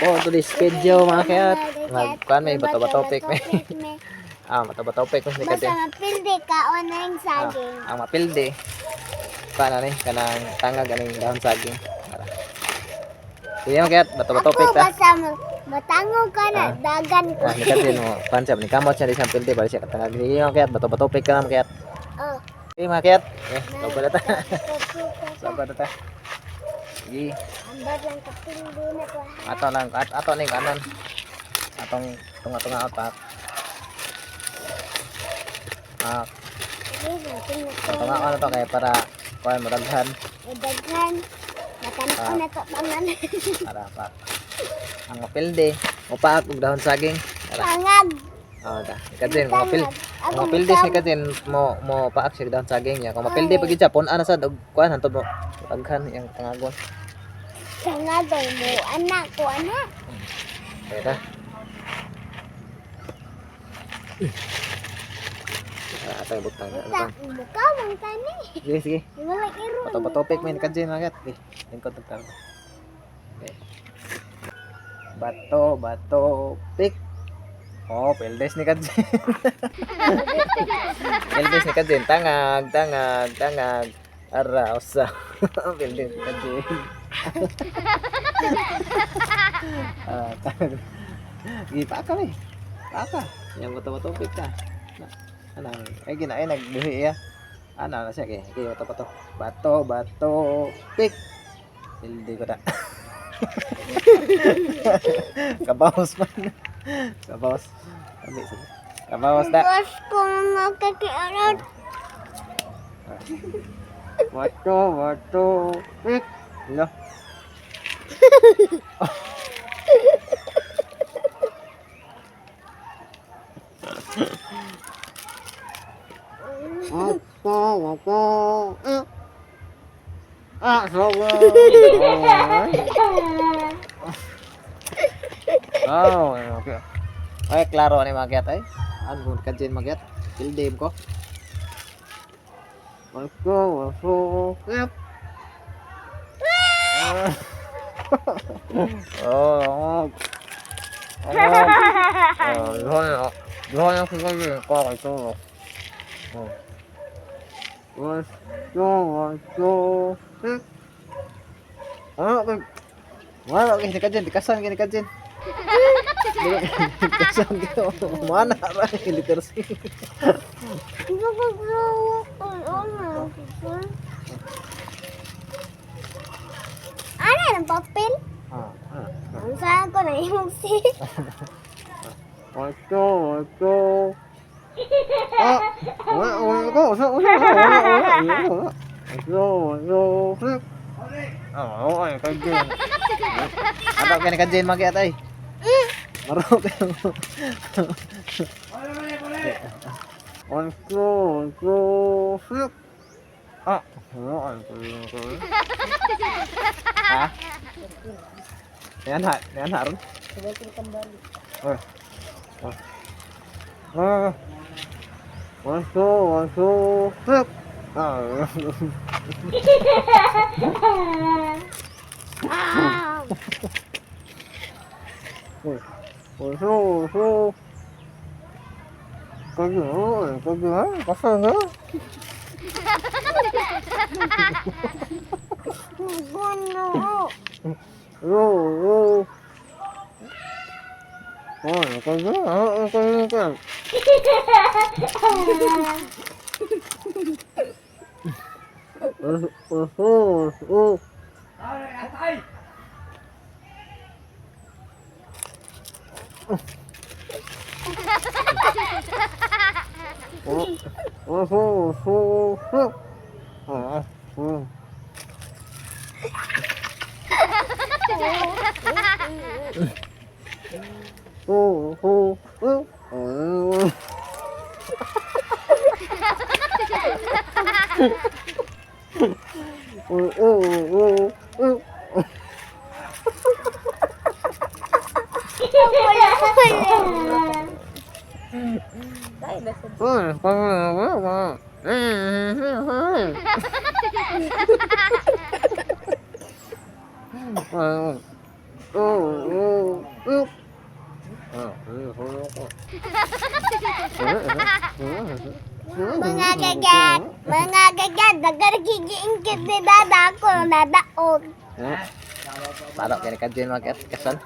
For today's video, mga kayat, nagkuan may bato-bato pick may. Ah, bato-bato pick may Basta kate. mapildi ka o na yung Ah, saging. ang mapildi. Kuan ani kanang tangag aning dahon saging. Ara. Sige, mga kayat, bato-bato Ako pick ta. basta matangog ka na, Ah. dagan ko. Ah, ni kate mo kuan siya ni kamot siya di siyang pildi bali siya katangag. Sige, mga kayat, bato-bato pick ka na, mga kayat. Oh. Sige, mga kayat. Eh, sobra na ta. Sobra na ta. Sige. Ambar lang kapildi na ko. Ato lang at ato ning kanon. Atong tunga-tunga pa. Ah, Sige, natin na to. tunga na to kay para kuan mo daghan. Eh, daghan. Matanaw Ah. na to tanan. Para pa. Ang mapildi, upaak og dahon saging. Para. Tangag. Oh, ta. Kadin mo mapil. Ako Ang mapildi si kadin mo mo paak siya dahon saging niya. Kung mapildi pag siya pun ana sad og kuan hantod mo daghan iyang tangagon. Tangag ay mo anak ko anak. Kaya ta. Ah, atay butang na Buta, butang. buka man tani. Sige, sige. Wala iro. Bato-bato pick man kadin mga kat. Eh, lingkod tag tao. Okay. Bato, bato, pick. Oh, pildes ni Kadjin. Pildes ni Kadjin. Tangag, tangag, tangag. Ara, usa. Pildes ni Kadjin. Ah, tangag. Sige, paaka eh. Paaka. Yang bato-bato pick ka. Na, ano, ay gina ay nagduhi iya. Ano na siya kay. Okay, bato bato. Bato, bato, pick. Pildi ko na. Kabawas man. Kabawas. Ami sige. Kabawas na. Boss ko mga kakiarot. Bato, bato, pick. No. Bato, bato, eh. Ah, sorry. Oh, okay. Ay, klaro ni magyat ay. Ano kung kadyin magyat? Pildim ko. Bato, bato, pick. Ah. Oh, oh. Oh, duha na. Duha na ko kay ko ito. Oh. Bato, bato, pick. Ah, okay. Wala kay kadyin, dikasan kay kadyin. Dikasan kay mana ra literacy. Ano ang papel? Ah, ah. Ang saan ko na yung si. Bato, bato. Ah, wala, wala ko. Wala, wala, wala, wala, wala. Bato, bato, pick. Ah, okay, kadyin. Ato kay kadyin magyat ay. Maro kayo. Bato, bato, pick. Ah, wala kayo. Ha? Yan ha, yan ha ron. Oh. Oh. Ah. Bato, bato, pick. Ah. Ah! Bato, bato. Kaya, kaya, kaya. Guno. Yo, yo. Oh, kaya, kaya, kaya. Oh, oh, oh. Oh, oh, oh, oh, oh. Oh, oh. Oh, oh, oh, oh. Oh, oh, oh, oh. Oh, oh, oh. Mga gagat, mga gagat, nagargigiingkit ni dada ako, nadaog. Para kaya ka dyan mga kasal.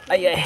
Ay ay.